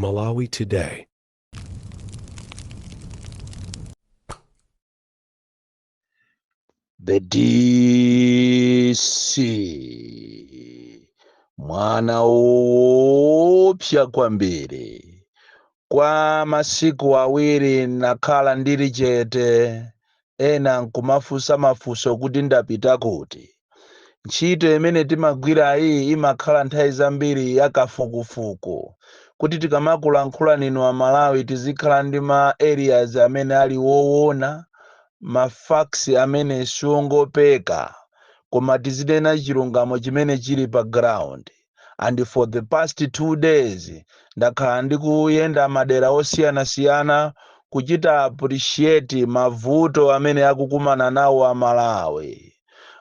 Malawi Today. The DC, mwana woopsa kwambiri. Kwa masiku 2 nakhala ndili chete, ena nkumafunsa mafunso kuti ndapita kuti. Ntchito imene timagwira iyi imakhala nthawi zambiri yakafukufuku, kuti tikamakulankhula ninu a Malawi tizikhala ndi ma areas amene ali woona, ma facts amene siongopeka, koma tizinena chilungamo chimene chili pa ground. And for the past 2 days ndakhala ndikuyenda madera osiyanasiyana kuchita appreciate mavuto amene akukumana nawo a Malawi.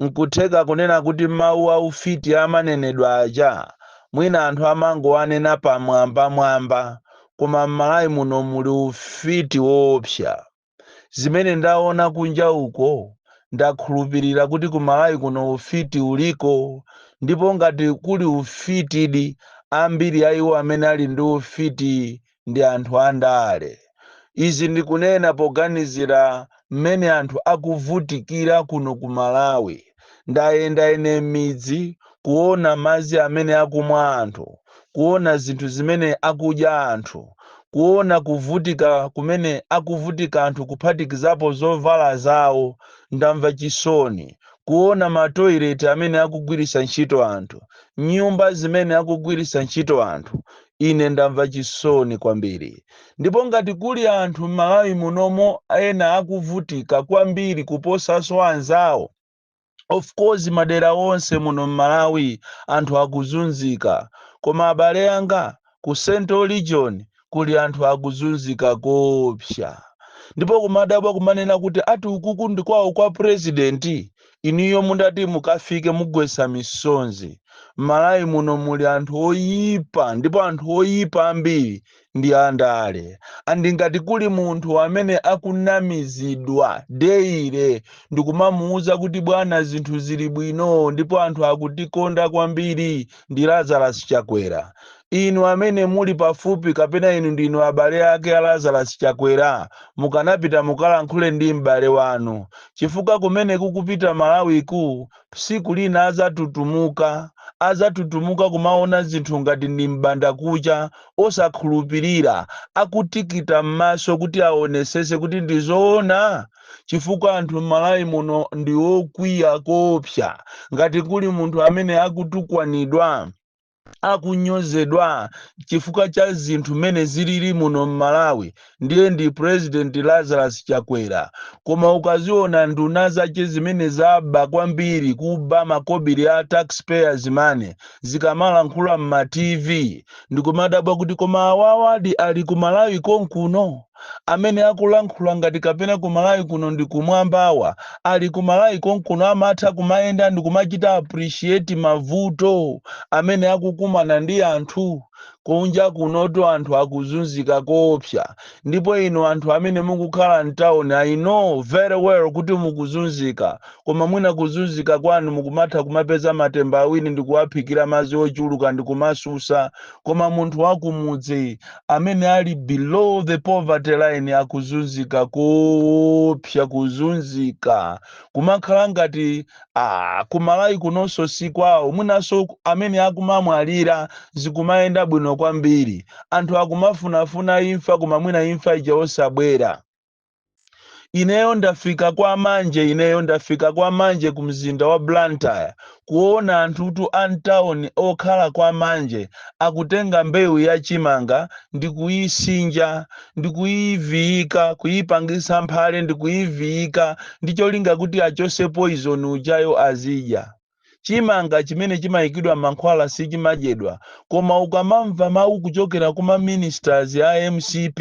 Nkutheka kunena kuti mawu aufiti amanenedwa aja mwina anthu amangoanena pamwambamwamba, koma m'Malawi muno muli ufiti woopsa. Zimene ndaona kunja uko, ndakhulupirira kuti ku Malawi kuno ufiti uliko, ndipo ngati kuli ufitidi, ambiri a iwo amene ali ndi ufiti ndi anthu andale. Izi ndikunena poganizira mmene anthu akuvutikira kuno ku Malawi. Ndayenda ine m'midzi kuona madzi amene akumwa anthu, kuona zinthu zimene akudya anthu, kuona kuvutika kumene akuvutika anthu kuphatikizapo zovala zawo. Ndamva chisoni kuona matoilet amene akugwiritsa ntchito anthu, nyumba zimene akugwiritsa ntchito anthu. Ine ndamva chisoni kwambiri. Ndipo ngati kuli anthu m'Malawi munomo ena akuvutika kwambiri kuposanso anzawo, of course madera onse muno m'Malawi anthu akuzunzika, koma abale anga ku Central Region kuli anthu akuzunzika koopsa. Ndipo kumadabwa kumanena kuti ati ukuku ndi kwawo kwa president, inuyo mundati mukafike mugwetsa misonzi. M'Malawi muno muli anthu oyipa, ndipo anthu oyipa ambiri ndi andale. Andi ngati kuli munthu amene akunamizidwa daily ndikumamuwuza kuti bwana zinthu zili bwino ndipo anthu akutikonda kwambiri, ndi Lazarus Chakwera. Inu amene muli pafupi kapena inu ndinu abale ake a Lazarus Chakwera, mukanapita mukalankhule ndi m'bale wanu, chifukwa kumene kukupita Malawiku tsiku lina azatutumuka, azatutumuka kumaona zinthu ngati ndi m'bandakucha, osakhulupirira, akutikita m'maso kuti aonesese kuti ndi zoona, chifukwa anthu m'Malawi muno ndi okwiya koopsa. Ngati kuli munthu amene akutukwanidwa, akunyozedwa chifukwa cha zinthu mmene zilili muno m'Malawi, ndiye ndi President Lazarus Chakwera. Koma ukaziona nduna zace zimene zaba kwambiri, kuba makobiri a taxpayers money, zikamalankhula m'ma TV, ndikumadabwa kuti koma awawadi ali ku Malawi konkuno? Amene akulankhula ngati kapena ku Malawi kuno ndi kumwambawa, ali ku Malawi konkuno amatha kumayenda ndi kumachita appreciate mavuto amene akukumana ndi anthu kunja kunoto. Anthu akuzunzika koopsa, ndipo inu anthu amene mukukhala mtown, I know very well kuti mukuzunzika, koma mwina kuzunzika kwanu mukumatha kumapeza matemba awiri ndi kuwaphikira madzi ochuluka ndi kumasusa. Koma munthu wakumudzi amene ali below the poverty line akuzunzika koopsa, kuzunzika kumakhala ngati kumalawi kunonso si kwawo. Mwinanso amene akumamwalira zikumayenda bwino kwambiri, anthu akumafunafuna imfa, koma mwina imfa ija osabwera. Ineyo ndafika kwa Manje, ineyo ndafika kwa Manje ku mzinda wa Blantyre, kuona anthutu a mtawuni okhala kwa Manje akutenga mbewu ya chimanga ndi kuyisinja ndi kuyiviyika, kuyipangisa mphale ndi kuyiviyika ndi cholinga kuti achose poison ujayo azidya. Chimanga chimene chimayikidwa mankhwala sichimadyedwa, koma ukamamva mawu kuchokera kuma ministers a MCP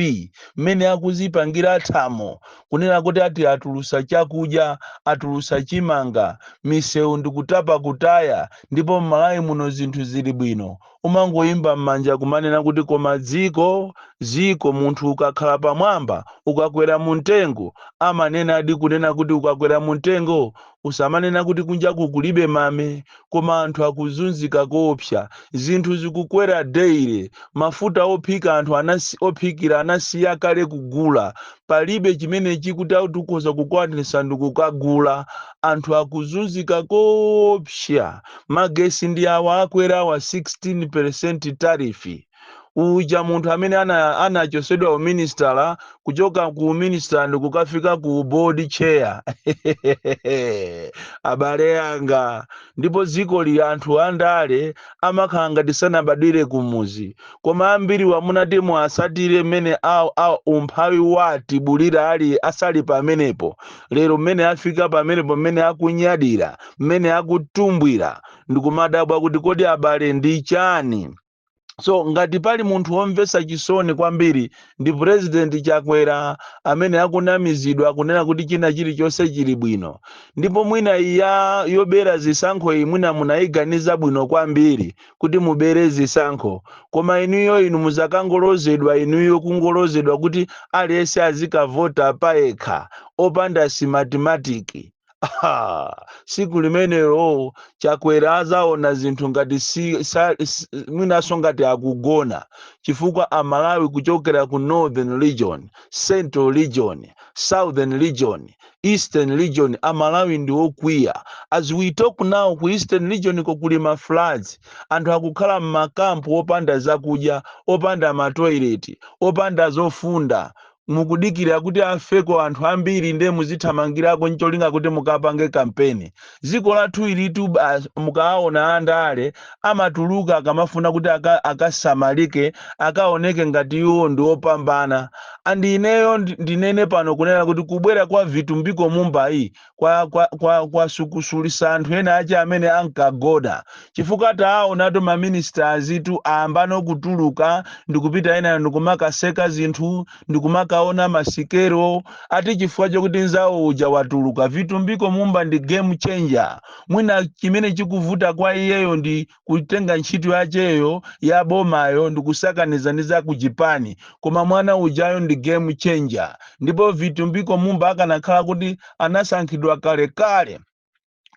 mmene akuzipangira thamo kunena kuti ati atulusa chakudya, atulusa chimanga, misewu ndikutapa kutaya, ndipo m'Malawi muno zinthu zili bwino, Umangoyimba m'manja kumanena kuti koma dziko, dziko, munthu ukakhala pamwamba, ukakwera mu mtengo, amanena adi kunena kuti ukakwera mu mtengo usamanena kuti kunjaku kulibe mame. Koma anthu akuzunzika koopsa, zinthu zikukwera daily. Mafuta ophika anthu ophikira anasiya kale kugula. Palibe chimene chikuti tikhoza kukwanisa ndikukagula. Anthu akuzunzika koopsa. Magesi ndi awa akwerawa 16% tariff. Uja munthu amene anachosedwa uministala, kuchoka ku minister ndikukafika ku board chair, abale anga. Ndipo dziko li, anthu andale amakhala ngati sanabadwire kumuzi, koma ambiri wamunati muasatire mmene umphawi watibulira ali asali pamenepo. Lero mmene afika pamenepo, mmene akunyadira, mmene akutumbwira, ndikumadabwa kuti kodi abale ndi chani? So ngati pali munthu womvetsa chisoni kwambiri ndi President Chakwera, amene akunamizidwa kunena kuti china chilichonse chili bwino. Ndipo mwina iya yobera zisankho iyi, mwina munayiganiza bwino kwambiri kuti mubere zisankho, koma inuyo, inu muzakangolozedwa, inuyo kungolozedwa kuti aliyense azikavota payekha opanda Smartmatic. Siku limenelo Chakwera azaona zinthu ngati si, mwinanso ngati akugona, chifukwa Amalawi kuchokera ku Northern Region, Central Region, Southern Region, Eastern Region, Amalawi ndi okwiya. As we talk now, ku Eastern Region ko kuli ma floods, anthu akukhala m'makampu opanda zakudya, opanda matoileti, opanda zofunda. Mukudikira kuti afeko anthu ambiri ndiye muzithamangirako ncholinga kuti mukapange kampeni. Dziko lathu ilitu mukaona andale amatuluka akamafuna kuti akasamalike, akaoneke ngati iwo ndi opambana. And ineyo ndinene pano kunena kuti kubwera kwa Vitumbiko Mumbayi kwa sukusulisa anthu ena ache amene ankagoda, chifukwa taonatu maministers tu ayambano kutuluka ndikupita ena ndikumakaseka zinthu, ndikumakaona masikero ati chifukwa chokuti nzawo uja watuluka. Vitumbiko Mumba ndi game changer. Mwina chimene chikuvuta kwa iyeyo ndi kutenga ntchito yacheyo ya bomayo ndikusakaniza ndi za kuchipani, koma mwana ujayo ndi game changer. Ndipo Vitumbiko Mumba akanakhala kuti anasankhidwa kalekale,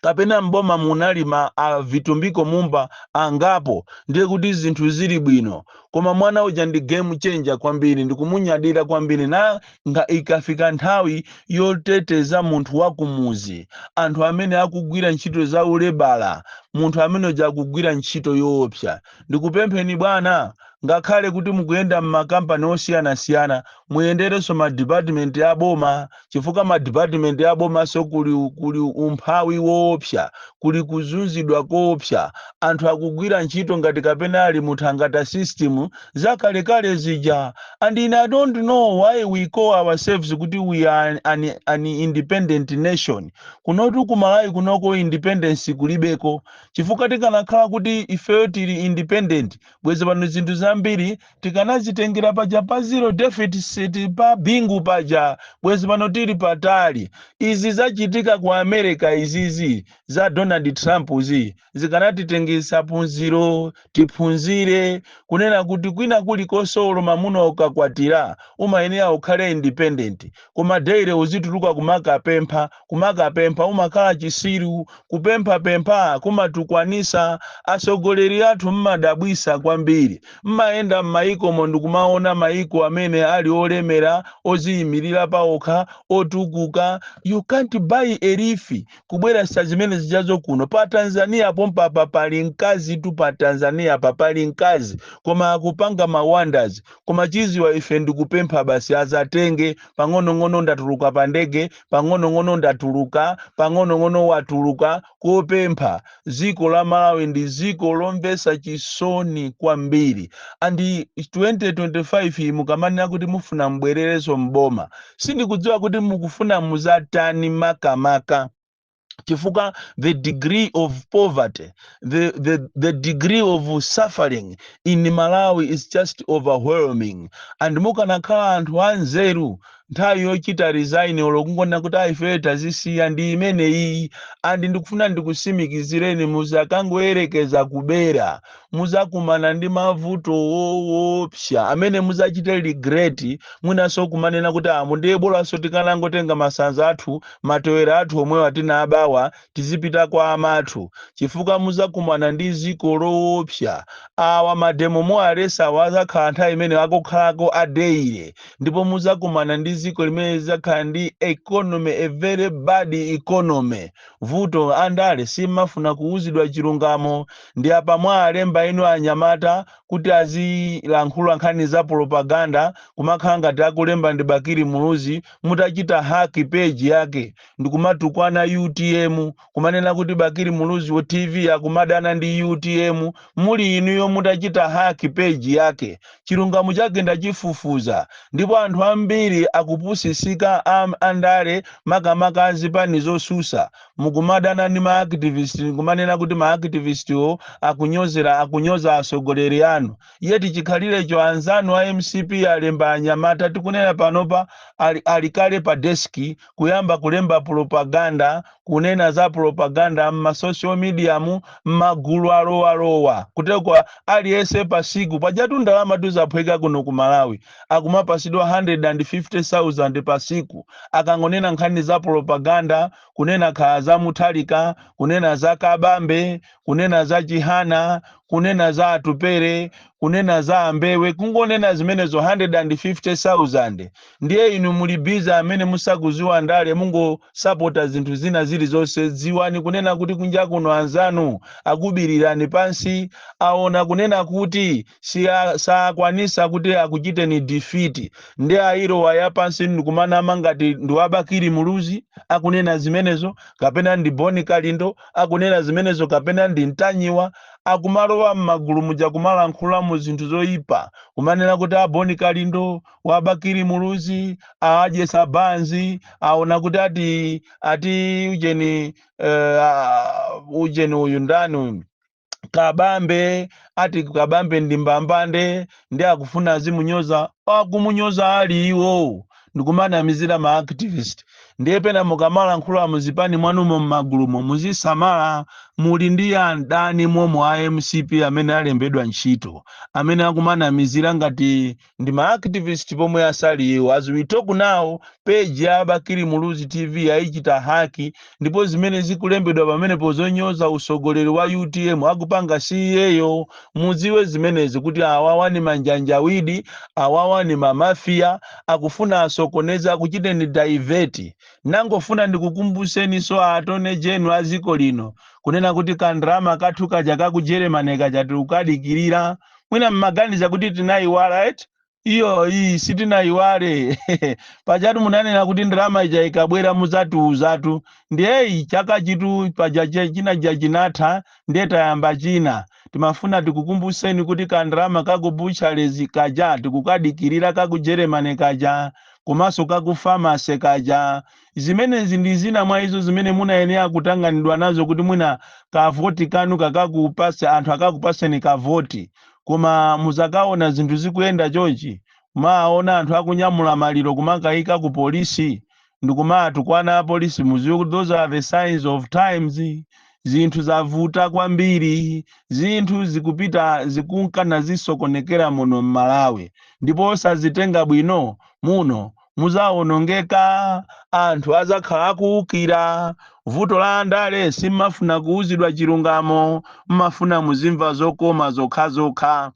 kapena mboma munali ma a Vitumbiko Mumba angapo, ndiye kuti zinthu zili bwino. Koma mwana uja ndi game changer kwambiri, ndikumunyadira kwambiri. Na nga ikafika nthawi yoteteza munthu wa kumuzi, anthu amene akugwira ntchito za ulebala, munthu amene uja akugwira ntchito yoopsa. Ndikupempheni bwana, ngakhale kuti mukuyenda m'makampani osiyanasiyana, muyenderenso madipatimenti aboma, chifukwa madipatimenti abomaso kuli umphawi woopsa, kuli kuzunzidwa koopsa. Anthu akugwira ntchito ngati kapena ali muthangata system zakalekale zija. And in I don't know why we call ourselves kuti we are an independent nation. Kunotu kumalawi kunoko independence kulibeko, chifukwa tikanakhala kuti ifeyo tili independent, bwezi pano zinthu zambiri tikanazitengera paja pa zero deficit pa Bingu paja, bwezi pano tili patali. Izi zachitika ku America, izizi za Donald Trump zi zikanatitengesa phunziro, tiphunzire kunena kuti kwina kulikonse, olo mamuna ukakwatira umayenera ukhale independent. Koma daily uzituluka kumakapempha, kumakapempha, umakhala chisiru. Kupemphapempha kumatukwanisa. Atsogoleri athu mmadabwisa kwambiri. Mmayenda m'mayikomo ndikumaona mayiko amene ali olemera, oziyimirira paokha, otukuka. You can't buy a leaf kubweresa zimene zijazo kuno. Pa Tanzania pompapa pali mkazi tu, pa Tanzania pa pali mkazi, koma akupanga ma wonders. Koma chiziwa ife ndikupempha basi, azatenge pang'onong'ono, ndatuluka pa ndege pang'onong'ono, ndatuluka pang'onong'ono, watuluka kopempha. Dziko la Malawi ndi dziko lomvetsa chisoni kwambiri. And 2025 mukamanena kuti mufuna mbwererenso mboma, sindikudziwa kuti mukufuna muzatani makamaka, chifukwa the degree of poverty, the degree of suffering in Malawi is just overwhelming. And mukanakhala anthu anzeru, Nthawi yochita resign olo kungona kuti aifeyo tazisiya ndi imeneyi. And ndikufuna ndikusimikizireni, muzakangoyerekeza kubera, muzakumana ndi mavuto woopsa amene muzachite regret. Mwinanso kumanena kuti amu ndiye bolanso tikanangotenga masanza athu, matewera athu omwewa tinabawa, tizipita kwa amathu, chifukwa muzakumana ndi ziko loopsa. Awa mademo moalesa awa azakhala nthawi imene akukhalako adeire, ndipo muzakumana ndi ziko limene lizakhala ndi economy, a very bad economy. Vuto andale simafuna kuuzidwa chilungamo. Ndi apa mwalemba inu anyamata kuti azilankhula nkhani za propaganda, kumakhala ngati akulemba ndi Bakili Muluzi, mutachita hack page yake ndikumatukwana UTM, kumanena kuti Bakili Muluzi wa TV akumadana ndi UTM. Muli inuyo mutachita hack page yake. Chilungamo chake ndachifufuza, ndipo anthu ambiri akupusisika. Andale, makamaka azipani zosusa, mukumadana ndi maactivist, kumanena kuti maactivist akunyozera, akunyoza atsogoleri anu, yeti chikhalirecho anzanu a MCP alemba anyamata. Tikunena panopa ali kale pa desk kuyamba kulemba propaganda, kunena za propaganda mma social media, mu mmagulu alowalowa kutekwa aliyense pasiku. Pajatu ndalama tuzaphweka kuno ku Malawi, akumapasidwa 150,000 pasiku akangonena nkhani za propaganda, kunena khala za Muthalika, kunena za Kabambe, kunena za Chihana, kunena za Atupere, kunena za Ambewe, kungonena zimenezo 150,000. Ndiye inu muli busy amene musakuziwa ndale, mungosapota zinthu zina zilizonse. Dziwani kunena kuti kunja kuno anzanu akubirirani pansi, aona kunena kuti sakwanisa kuti akuchiteni defeat, ndi ayilowa ya pansi ndikumanama ngati ndi wabakili Muluzi akunena zimenezo, kapena ndi Boni Kalindo akunena zimenezo, kapena ndi Mtanyiwa. Akumalowa m'magulu muja kumalankhula mu zinthu zoyipa, kumanena kuti aboni Kalindo, wabakili Muluzi adyesa banzi, aona kuti ati ujeni, ujeni uyu ndani uyu, Kabambe, ati Kabambe ndi mbambande, ndi akufuna azimunyoza. Akumunyoza ali iwo ndikumanamizira ma activist. Ndiye pena mukamalankhula muzipani mwanumo, m'magulumo, muzisamala. Muli ndi adani momwe a MCP amene alembedwa ntchito, amene akumanamizira ngati ndi ma activist pomwe asali iwo. As we talk now, page ya Bakili Muluzi TV ayichita hack, ndipo zimene zikulembedwa pamenepo zonyoza usogoleri wa UTM akupanga si iyeyo. Mudziwe zimenezi kuti awawa ni manjanjawidi, awawa ni mamafiya, akufuna asokoneza, akuchiteni divert. Nangofuna ndikukumbuseniso attorney general a ziko lino kunena kuti kandrama kathu kaja kaku Germany kaja tikukadikirira. Mwina mmaganiza kuti tinayiwala eti? Iyo iyi sitinayiwale. Pajatu munanena kuti ndalama ija ikabwera muzatiuzatu. Ndiyeyi chaka chitu paja china chinatha, ndiye tayamba china. Timafuna tikukumbuseni kuti kandrama kaku Bucharest kaja tikukadikirira, kaku Germany kaja, komanso kaku pharmacy kaja. Zimenezi ndi zina mwa izo zimene munayenera kutanganidwa nazo kuti mwina kavoti kanu kakakupase, anthu akakupaseni kavoti. Koma muzakaona zinthu zikuyenda chonchi, maona anthu akunyamula maliro kumakayika ku polisi ndikumatukwana apolisi, muziwe kuti those are the signs of times. Zinthu zavuta kwambiri, zinthu zikupita zikunkana zisokonekera muno m'Malawi, ndipo osazitenga bwino muno muzawonongeka, anthu azakhala akuwukira. Vuto la andale simmafuna kuwuzidwa chilungamo, mmafuna muzimva zokoma zokhazokha.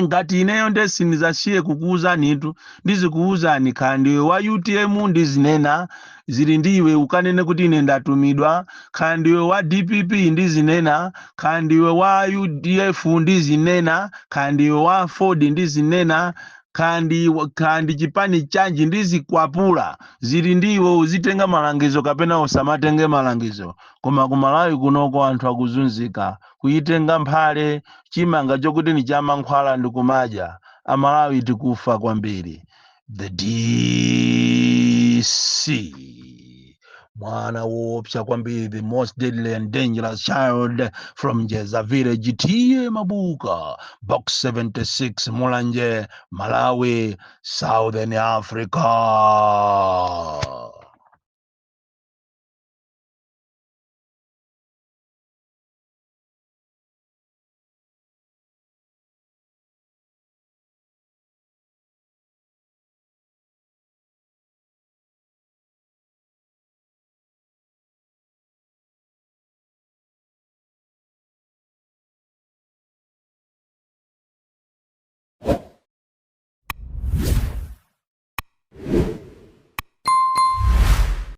Ngati ineyo nde sindizasiye kukuwuzanitu, ndizikuwuzani. Khala ndiwe wa UTM, ndizinena, zili ndiwe ukanene kuti ine ndatumidwa. Khala ndiwe wa DPP, ndizinena. Khala ndiwe wa UDF, ndizinena. Khala ndiwe wa Aford, ndizinena. Kandi chipani chanji, ndizikwapula. Zili ndiwe uzitenga malangizo kapena usamatenge malangizo. Koma kumalawi kunoko anthu akuzunzika, kuyitenga mphale chimanga chokuti ni chamankhwala ndikumadya. Amalawi tikufa kwambiri. The DC. Mwana woopsa kwambiri, the most deadly and dangerous child from Jeza village, T/A Mabuka, Box 76, Mulanje, Malawi, Southern Africa.